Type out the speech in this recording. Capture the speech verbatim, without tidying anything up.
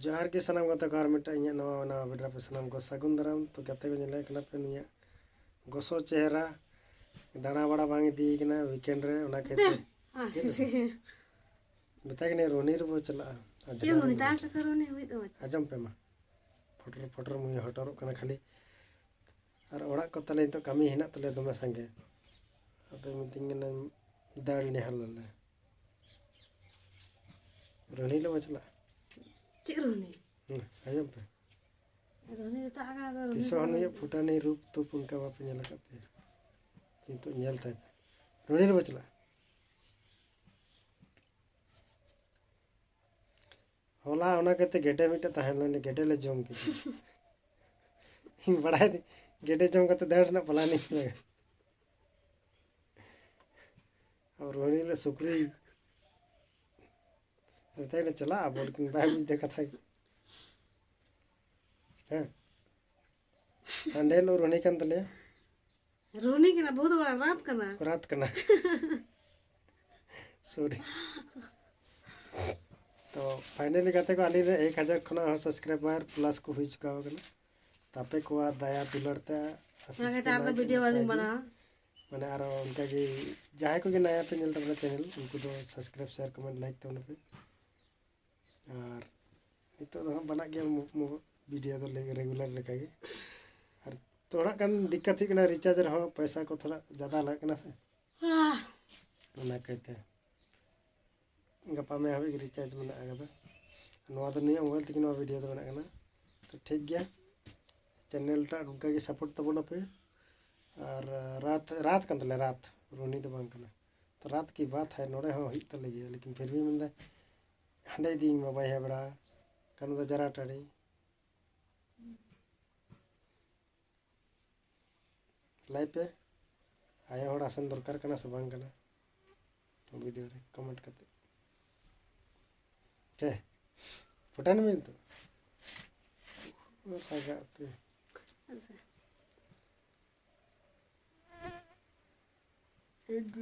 ᱡᱚᱦᱟᱨ ᱜᱮ ᱥᱟᱱᱟᱢ ᱜᱟᱛᱮ ᱠᱚ, ᱟᱨ ᱢᱤᱫᱴᱟᱝ ᱤᱧᱟᱹᱜ ᱱᱟᱣᱟ ᱱᱟᱣᱟ video ᱨᱮ ᱟᱯᱮ ᱥᱟᱱᱟᱢ ᱠᱚ ᱥᱟᱹᱜᱩᱱ ᱫᱟᱨᱟᱢ᱾ ᱛᱚ ᱜᱟᱛᱮ ᱠᱚ, ᱧᱮᱞᱮᱫ ᱠᱟᱱᱟ ᱯᱮ ᱱᱩᱭᱟᱜ ᱜᱚᱥᱚ ᱪᱮᱦᱨᱟ, ᱫᱟᱬᱟ ᱵᱟᱲᱟ ᱵᱟᱝ ᱤᱫᱤᱭ ᱠᱟᱱᱟ weekend ᱨᱮ, ᱚᱱᱟ ᱠᱷᱟᱹᱛᱤᱨ ᱫᱮ᱾ ᱪᱮᱫ ᱞᱮᱠᱟ? ᱢᱮᱛᱟᱭ ᱠᱟᱹᱱᱟᱹᱧ ᱨᱳᱱᱤ ᱨᱮᱵᱚ ᱪᱟᱞᱟᱜᱼᱟ᱾ ᱟᱨ ᱪᱮᱫ ᱡᱟᱦᱟᱸ ᱨᱳᱱᱤ? ᱨᱮ ᱛᱟᱭᱚᱢ ᱥᱮᱫ ᱠᱷᱚᱱ ᱨᱳᱱᱤ ᱦᱩᱭᱩᱜ ᱛᱟᱢᱟ ᱪᱮᱫ? ᱟᱸᱡᱚᱢ ᱯᱮ ᱢᱟ, ᱯᱷᱚᱴᱚᱨ ᱯᱷᱚᱴᱚᱨ ᱢᱩᱭ ᱦᱚᱴᱚᱨᱚᱜ ᱠᱟᱱᱟ ᱠᱷᱟᱹᱞᱤ᱾ ᱟᱨ ᱚᱲᱟᱜ ᱠᱚ ᱛᱟᱞᱮ ᱱᱤᱛᱚᱜ ᱠᱟᱹᱢᱤ ᱦᱮᱱᱟᱜ ᱛᱟᱞᱮᱭᱟ ᱫᱚᱢᱮ ᱥᱟᱸᱜᱮ᱾ ᱟᱫᱚ ᱢᱤᱛᱟᱹᱧ ᱠᱟᱱᱟ ᱫᱟᱹᱲ ᱱᱮᱦᱟᱞ ᱟᱞᱮ᱾ ᱨᱳᱱᱤ ᱞᱮ ᱪᱟᱞᱟᱜᱼᱟ᱾ ᱪᱮᱫ ᱨᱳᱱᱤ? ᱦᱩᱸ, ᱟᱸᱡᱚᱢ ᱯᱮ᱾ ᱨᱳᱱᱤ ᱫᱚ ᱛᱟᱦᱮᱸ ᱠᱟᱱᱟ, ᱟᱫᱚ ᱨᱳᱱᱤ ᱛᱤᱥ ᱦᱚᱸ ᱫᱚ ᱱᱩᱭᱟᱜ ᱯᱷᱩᱴᱟᱹᱱᱤ ᱨᱩᱯ ᱛᱩᱯ ᱚᱱᱠᱟ ᱵᱟᱯᱮ ᱧᱮᱞ ᱟᱠᱟᱫ ᱛᱟᱭᱟ, ᱠᱤᱱᱛᱩ ᱧᱮᱞ ᱛᱟᱭ ᱯᱮ᱾ ᱨᱳᱱᱤ ᱞᱮ ᱪᱟᱞᱟᱜᱼᱟ᱾ ᱦᱚᱞᱟ ᱚᱱᱟ ᱠᱟᱛᱮ ᱜᱮᱰᱮ ᱢᱤᱫᱴᱮᱡ ᱛᱟᱦᱮᱸ ᱞᱮᱱᱟ, ᱜᱮᱰᱮ ᱞᱮ ᱡᱚᱢ ᱠᱮᱫᱟ᱾ ᱤᱧ ᱵᱟᱲᱟᱭ ᱫᱤᱧ ᱜᱮᱰᱮ ᱡᱚᱢ ᱠᱟᱛᱮ ᱫᱟᱹᱲ ᱨᱮᱱᱟᱜ planning ᱞᱟᱜᱟ᱾ ᱟᱨ ᱨᱳᱦᱤᱱᱤ ᱞᱮ ᱥᱩᱠᱨᱤ ᱢᱮᱛᱟᱭ ᱠᱟᱱᱟ ᱪᱟᱞᱟᱜ ᱟᱵᱚ, ᱞᱮᱠᱤᱱ ᱵᱟᱭ ᱵᱩᱡᱽ ᱫᱟ ᱠᱟᱛᱷᱟ ᱜᱮ᱾ ᱦᱮᱸ, Sunday ᱦᱤᱞᱳᱜ ᱨᱳᱦᱤᱱᱤ ᱠᱟᱱ ᱛᱟᱞᱮᱭᱟ᱾ ᱨᱳᱦᱤᱱᱤ ᱠᱟᱱᱟ, ᱵᱚᱦᱩᱛ ᱵᱚᱲ ᱨᱟᱛ ᱠᱟᱱᱟ᱾ ᱨᱟᱛ ᱠᱟᱱᱟ᱾ Sorry᱾ ᱛᱚ finally ᱜᱟᱛᱮ ᱠᱚ, ᱟᱹᱞᱤᱧ ᱨᱮ ᱮᱠ ᱦᱟᱡᱟᱨ ᱠᱷᱚᱱᱟᱜ ᱦᱚᱸ subscriber plus ᱠᱚ ᱦᱩᱭ ᱪᱩᱠᱟᱣ ᱠᱟᱱᱟ᱾ ᱛᱟᱯᱮ ᱠᱚᱣᱟᱜ ᱫᱟᱭᱟ ᱫᱩᱞᱟᱹᱲ ᱛᱮ, ᱟᱥᱤᱥ ᱚᱱᱟ ᱠᱷᱟᱹᱛᱤᱨ ᱯᱮ ᱟᱨ ᱫᱚ ᱮᱢᱟ ᱠᱚ video ᱵᱟᱹᱞᱤᱧ ᱱᱟᱯᱟᱭ ᱜᱮ᱾ ᱵᱮᱱᱟᱣᱟ᱾ ᱢᱟᱱᱮ ᱟᱨᱚ ᱚᱱᱠᱟ ᱜᱮ ᱡᱟᱦᱟᱸᱭ ᱠᱚᱜᱮ ᱱᱟᱭᱟ ᱯᱮ ᱧᱮᱞ ᱛᱟᱵᱚᱱᱟ channel, ᱩᱱᱠᱩ ᱫᱚ subscribe, share, comment, like ᱛᱟᱵᱚᱱᱟ ᱯᱮ᱾ ᱟᱨ ᱱᱤᱛᱚᱜ ᱫᱚ ᱦᱟᱸᱜ ᱵᱟᱱᱟᱜ ᱜᱮᱭᱟ ᱢᱚ-, ᱢᱚ-, video ᱫᱚ ᱞᱮ-, regular ᱞᱮᱠᱟ ᱜᱮ᱾ ᱟᱨ ᱛᱷᱚᱲᱟ ᱜᱟᱱ ᱫᱤᱠᱠᱟᱛ ᱦᱩᱭᱩᱜ ᱠᱟᱱᱟ, recharge ᱨᱮᱦᱚᱸ ᱯᱚᱭᱥᱟ ᱠᱚ ᱛᱷᱚᱲᱟ ᱡᱟᱫᱟ ᱞᱟᱜᱟᱜ ᱠᱟᱱᱟ ᱥᱮ, ᱟᱦ᱾ ᱚᱱᱟ ᱠᱟᱭᱛᱮ ᱜᱟᱯᱟ ᱢᱮᱭᱟᱝ ᱦᱟᱹᱵᱤᱡ ᱜᱮ recharge ᱢᱮᱱᱟᱜ ᱟᱠᱟᱫᱟ᱾ ᱱᱚᱣᱟ ᱫᱚ ᱱᱤᱭᱟᱹ mobile ᱛᱮᱜᱮ ᱱᱚᱣᱟ video ᱫᱚ ᱵᱮᱱᱟᱜ ᱠᱟᱱᱟ᱾ ᱛᱚ ᱴᱷᱤᱠ ᱜᱮᱭᱟ, channel ᱴᱟᱜ ᱱᱚᱝᱠᱟ ᱜᱮ support ᱛᱟᱵᱚᱱᱟᱯᱮ᱾ ᱟᱨ ᱨᱟᱛ, ᱨᱟᱛ ᱠᱟᱱ ᱛᱟᱞᱮᱭᱟ, ᱨᱟᱛ, ᱨᱩᱱᱦᱤ ᱫᱚ ᱵᱟᱝ ᱠᱟᱱᱟ᱾ ᱛᱚ ᱨᱟᱛ ᱠᱤ ᱵᱟᱛ ᱦᱟᱭ, ᱱᱚᱰᱮ ᱦᱚᱸ ᱦᱩᱭᱩᱜ ᱛᱟᱞᱮ ᱜᱮᱭᱟ, ᱞᱮᱠᱤᱱ ᱯᱷᱤᱨ ᱵᱷᱤ ᱢᱮᱱᱫᱟ ᱦᱟᱸᱰᱮ ᱤᱫᱤᱧ ᱢᱟ, ᱵᱟᱭ ᱦᱮᱡ ᱵᱟᱲᱟ ᱠᱟᱱᱟ, ᱫᱚ ᱡᱟᱨᱟ ᱴᱟᱺᱰᱤ᱾ ᱞᱟᱹᱭ ᱯᱮ, ᱟᱭᱳ ᱦᱚᱲ ᱟᱥᱮᱱ ᱫᱚᱨᱠᱟᱨ ᱠᱟᱱᱟ ᱥᱮ ᱵᱟᱝ ᱠᱟᱱᱟ? video ᱨᱮ comment ᱠᱟᱛᱮ᱾ ᱪᱮ, ᱯᱷᱩᱴᱟᱹᱱ ᱢᱮ ᱱᱤᱛᱚᱜ᱾ ᱞᱟᱜᱟᱜ ᱛᱮ᱾ ᱮᱜ᱾